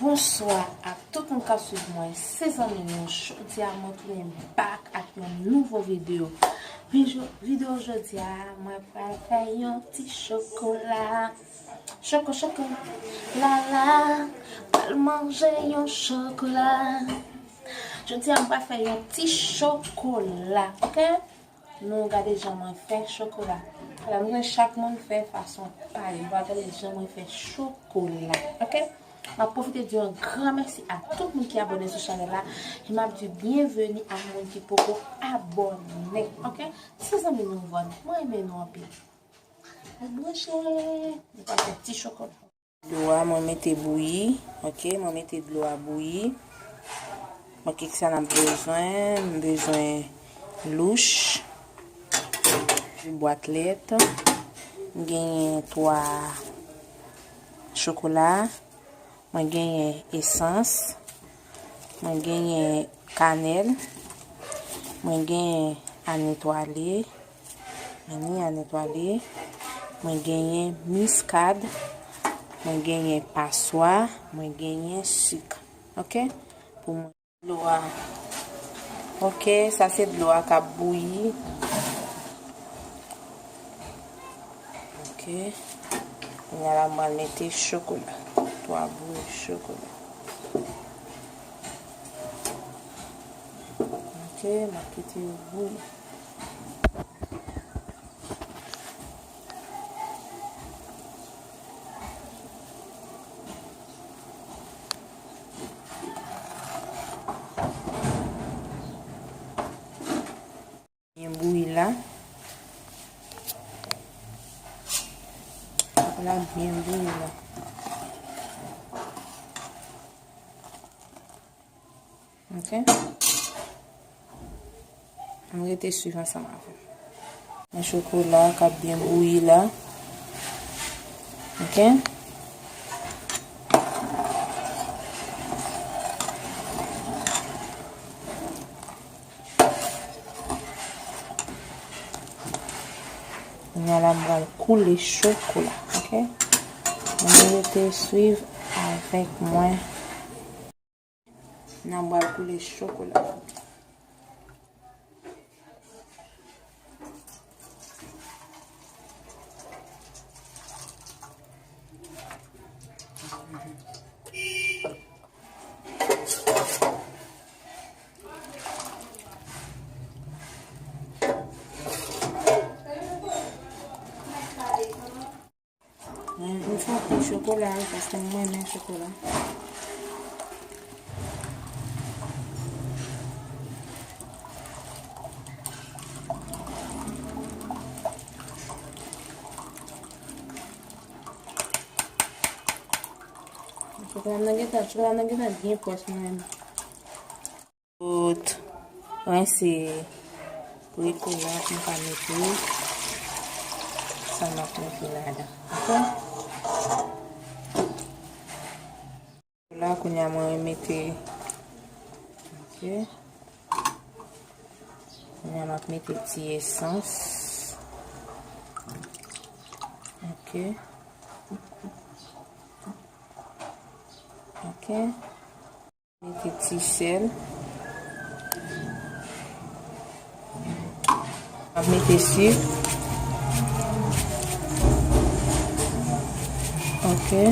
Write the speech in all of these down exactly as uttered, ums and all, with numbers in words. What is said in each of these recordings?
Bonswa a tout moun k ap swiv mwen, se zanmi nou. Jodi a mwen tounen back ak yon nouvo videyo. Videyo, videyo jodi a, mwen pral fè yon ti chokola. Choko, choko, la la, pral manje yon chokola. Jodi a mwen pral fè yon ti chokola, oke? Nou gade jan mwen fè chokola. Alò, nou gen chak moun fè fason pa yo. Nou gade jan mwen fè chokola. Oke? M ap pwofite di yon gran mèsi a tout moun ki abòne sou chanèl la. E m ap di byenveni a moun ki poko abòne. Oke? Se zanmi nou Von. Mwen renmen nou anpil. Ret branche. Nou pral fè ti chokola. Dlo a, mwen mete bouyi, oke, mwen mete dlo a bouyi. Bon, kisa n ap bezwen? M bezwen louch, de bwat lèt, m genyen twa chokola, mwen genyen esans, mwen genyen kanèl, mwen genyen anetwale, mwen ni anetwale, mwen genyen miskad, mwen genyen paswa, mwen genyen sik. Oke? Pou mwen. Dlo a. Oke, sa se dlo a k ap bouyi. Oke. Kounye a la, mwen mete chokola. Twa bouyi chokola. Oke, m ap kite yo bouyi. Byen bouyi la. Chokola byen bouyi la. Oke. Ann rete swiv ansanm avè m. Men chokola k ap byen bouyi la. Oke. Kounye a la, m pral koule chokola, oke? Ann rete swiv avèk mwen. N a pral koule chokola. M fè kou chokola wi, paske m renmen chokola. Chokola m nan gentan, chokola m nan gentan byen pwès mwen menm. Tout. Rense priko la pou m ka mete sa m ap mete ladan. Oke? La, kounye a mwen remete. Oke. Kounye a m ap mete ti esans. Oke. Oke. Mete ti sèl. M ap mete sik. Oke.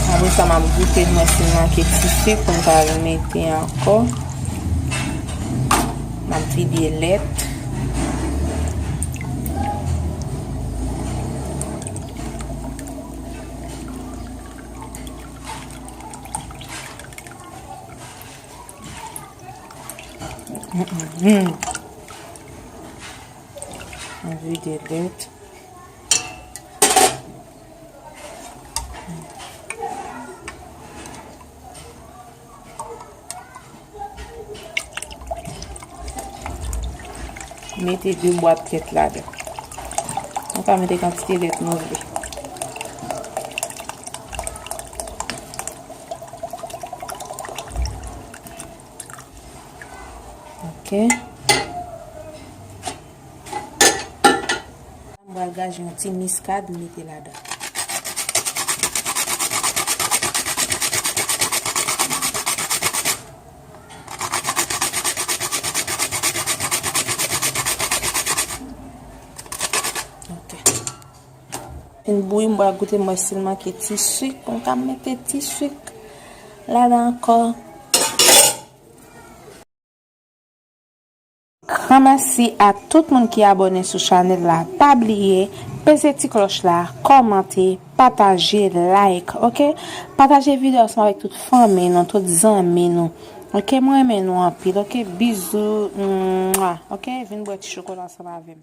Apre sa, m ap goute, m wè si m manke ti sik pou m ka remete ankò. M ap vide lèt. Anvi de lèt. Mete de bwat lèt ladan. Nou ka mete kantite lèt nou vle. Oke. M M pral graje yon ti miskad, m mete ladan. Ok. Fin bouyi, m pral goute, m wè si l manke ti sik. Pou m ka mete ti sik ladan ankò. Granmèsi a tout moun ki abòne sou chanèl la. Pa bliye peze ti klòch la, kòmante, pataje, like, ok? Pataje videyo ansanm avèk tout fanmi nou, tout zanmi nou. Ok, mwen renmen nou anpil, ok? Bizou, mwa, ok? Vin bwè ti chokola ansanm avè m.